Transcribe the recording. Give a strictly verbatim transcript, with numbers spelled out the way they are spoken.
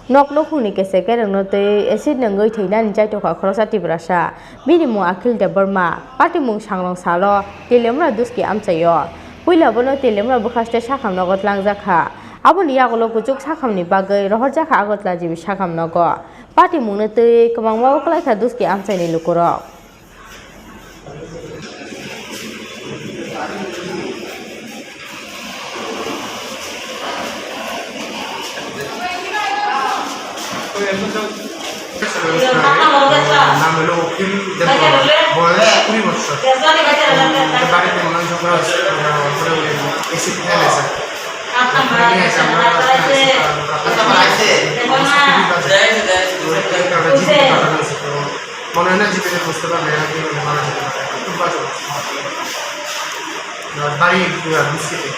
Nok nukhungni kesek kerengno twi acid nungwi thwinani chaitokha khoroksa Tiprasa. Bini mung Akhil Debbarma. Patimung sangrong salo Teliamura Duski amchaio. Puila bono Teliamura bwkhaste sakhamnogo tlangjakha. Aboni yagulo kuchuk sakhamni bagwi rohorjakha Agartala G B sakhamnogo. Patimungno twi kwbangma uklaikha Duski amchaini lukurok. নাম হলো অখিল দেববর্মা, বয়স কুড়ি বছর। বাড়িতে মনোযোগ এসে ফেলেছে। মনে হয় না জীবিত পাঠানো হয়েছে, তো মনে হয় না জীবিত বুঝতে পারবে, এরা কি বলে মারা যেতে পারে। খুব বাজে অবস্থা। আর বাড়ি, আহ, বিস্কিটে।